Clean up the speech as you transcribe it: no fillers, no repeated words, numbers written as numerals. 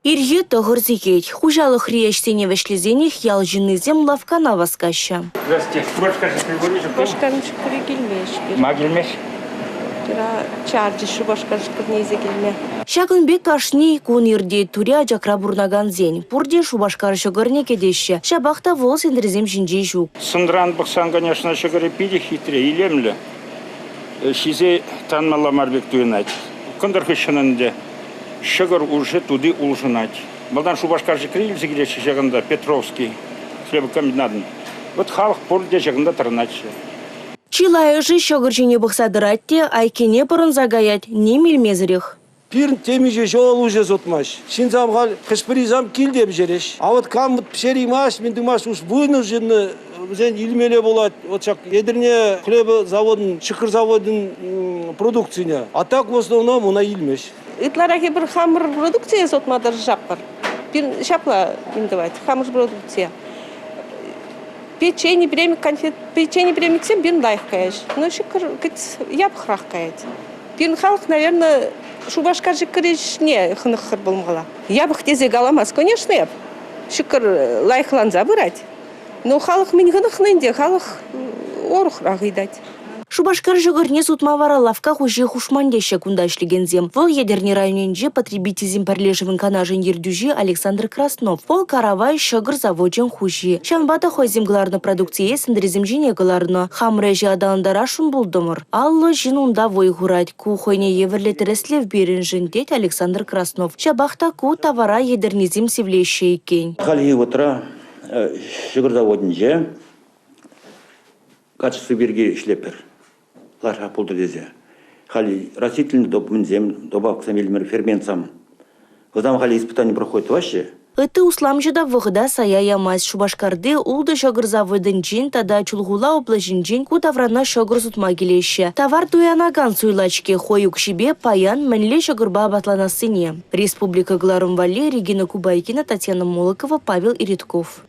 Ирхи 9 сехет. Хуҫалӑхри ӗҫсене вӗҫлесенех ял ҫыннисем лавккана васкаҫҫӗ. Здравствуйте. Шупашкар ҫӗршывӗ Шупашкар ҫӗршывӗ килмест. Ма килмест? Чарчӗҫ Шупашкар ҫӗршывне илсе килме. Ҫакӑн пек кашни кун иртет Тури Ачакра пурӑнакансен. Пурте Шупашкар ҫӑкӑрне кӗтеҫҫӗ. Ҫапах та вӑл сентресем ҫинче ҫук. Сӑнран пӑхсан, конечно, ҫӑкӑрӗ питӗ хитре, илемлӗ. Ҫисе тӑранмалла мар пек туйӑнать. Кӑнтӑр хыҫҫӑн ӗнтӗ ҫӑкӑр уже тути улшӑнать. Малтан Шупашкар ҫӑкри илсе килеҫҫӗ ҫакӑнта, Петровский хлебокомбинатӑн. Вот халӑх пурте ҫакӑнта тӑрӑнатчӗ. Чылайӑшӗ ҫӑкӑр ҫине пӑхса тӑрать те айккине пӑрӑнса каять ним илмесӗрех. Пирӗн темиҫе ҫул уҫӑ сутмасть. Ҫынсем халь хӑш-пӗрисем килте пӗҫереҫ. А вот кам пӗҫереймест, мӗн тумасть, уж вынуждены вӗсен илмелле пулать. Вот ҫак Етӗрне хлебозаводӑн, ҫӑкӑр заводӗн продукцине. А так в основном ӑна илмест. Ытларах эпир хамӑр продукцие сутма тӑрӑшатпӑр. Пирӗн ҫапла мӗн тӑвать хамӑр продукция. Печени, премик, конфет, печени, премиксем пирӗн лайӑх каяҫ. Но ҫӑкӑр япӑхрах каять. Пирӗн халӑх, наверное, Шупашкар ҫӑкӑр ӗҫне хӑнӑххӑр пулмалла. Япӑх тесе каламас, конечно, эп. Ҫӑкӑр лайӑхланса пырать. Но халӑх мӗн хӑнӑхнӑ ӗнтӗ, халӑх урӑхрах ыйтать. Шупашкар ҫӑкӑрне сутма вара лавкка хуҫи хушман теҫҫӗ кунта ӗҫлекенсем. Вӑл Етӗрне районӗнчи потребительсен пӗрлешӗвӗн канашӗн ертӳҫи Александр Краснов. Вӑл Каравай ҫӑкӑр завочӗн хуҫи. Ҫавӑнпа та хӑйсем кӑларнӑ продукцие сентресем ҫине кӑларнӑ. Хамӑр ӗҫе аталантарасшӑн пултӑмӑр. 50 ҫын унта вӑй хурать. Ку хӑйне евӗрлӗ тӗрӗслев пирӗншӗн, тет Александр Краснов. Ҫапах та ку тавара етӗрнесем сивлеҫҫӗ иккен. Хальхи вӑхӑтра ҫӑкӑр заводӗнче качество пирки ӗҫлетпӗр. Лайӑхрах пултӑр тесе. Халь растительный мӗнсем, добавкӑсем илмӗр, ферментсем. Вӗсем халь испытани проходит тӑваҫҫӗ. Ытти усламҫӑ та вӑхӑта сая ямасть. Шупашкарти ултӑ ҫӑкӑр заводӗнчен тата Чулхула облаҫӗнчен ку таврана ҫӑкӑр сутма килеҫҫӗ. Тавар туянакан суйлать-ҫке хӑй укҫипе паян мӗнле ҫӑкӑрпа апатланассине. Республика кӑларӑм валли Регина Кубайкина, Татьяна Молокова, Павел Иритков.